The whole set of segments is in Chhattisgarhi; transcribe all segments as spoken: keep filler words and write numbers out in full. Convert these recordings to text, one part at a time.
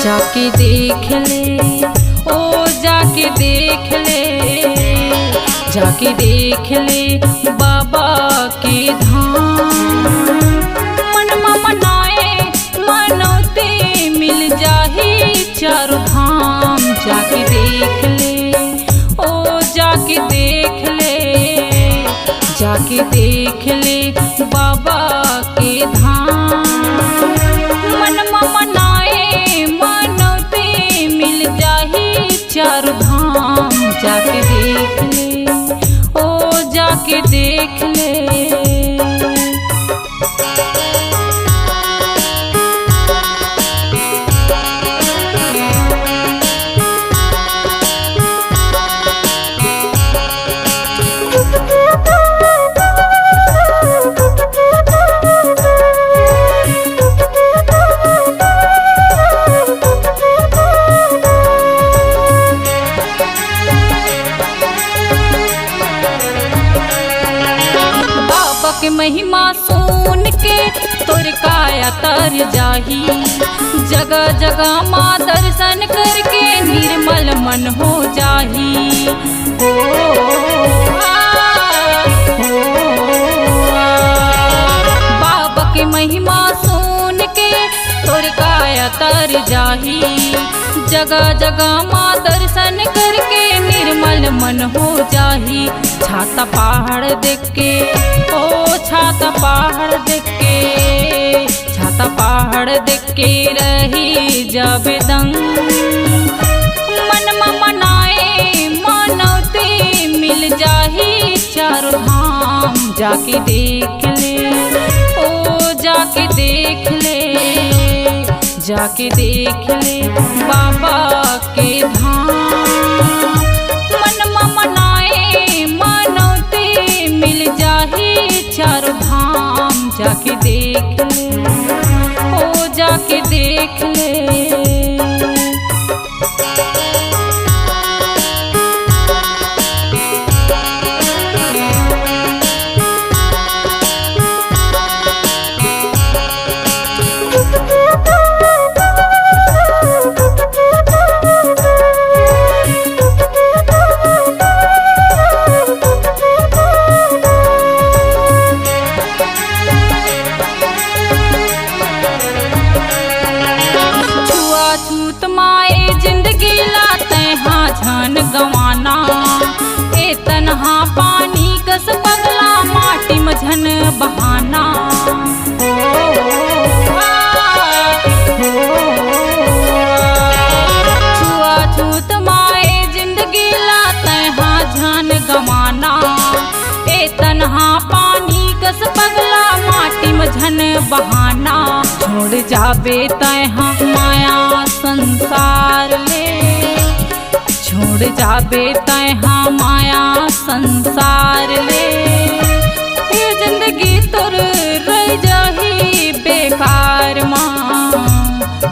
जाके देख ले, ओ जाके देख ले, जाके देख ले बाबा के धाम। मन म मनाए मनौती मिल जाही चारों धाम। जाके देख ले, ओ जाके देख ले, जाके देख ले बाबा के धाम। मन म मनाए मनौती मिल जाही चारों धाम। जाके देख ले, ओ जाके देख ले। बाबा के महिमा सुन के तोर काया तर जाही। जगह जगह माँ दर्शन करके निर्मल मन हो जाही। ओ, आ, ओ, आ। बाबा के महिमा सुन के तोर काया तर जाही। जगह जगह माँ दर्शन करके निर्मल मन हो जाही। छाता पहाड़ देख के, ओ छाता पहाड़ देख के, छाता पहाड़ देख के रही जब दंग। मन म मनाए मनौती मिल जाही चारों धाम। जाके देख ले, ओ जाके देख ले, जाके देख ले बाबा के धाम। मन म मनाए मनौती मिल जाही चारों धाम। जाके देख ले, ओ जाके देख ले। छुआछूत माए जिंदगी ला तैहा झन गंवाना। ए तनहा पानी कस पगला माटी म झन बहाना। छुआछूत माए जिंदगी ला तैहा झन गंवाना। ए तनहा पानी कस पगला माटी म झन बहाना। छोड़ जाबे तैहा माया संसार ले, छोड़ जाबे तैहा माया संसार ले। ए जिंदगी तोर रह जाही बेकार मा।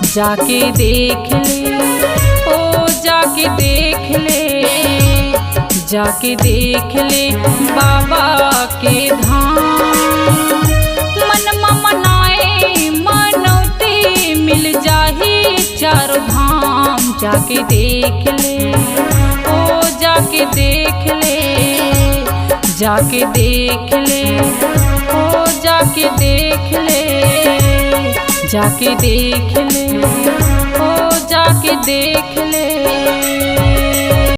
जाके देख ले, ओ जाके देख ले, जाके देख ले बाबा के धाम। मन म मनाए मनौती मिल जाही चारों धाम। जाके देख ले, ओ जाके देख ले, जाके देख ले, ओ जाके देख ले, जाके देख ले, ओ जाके देख ले।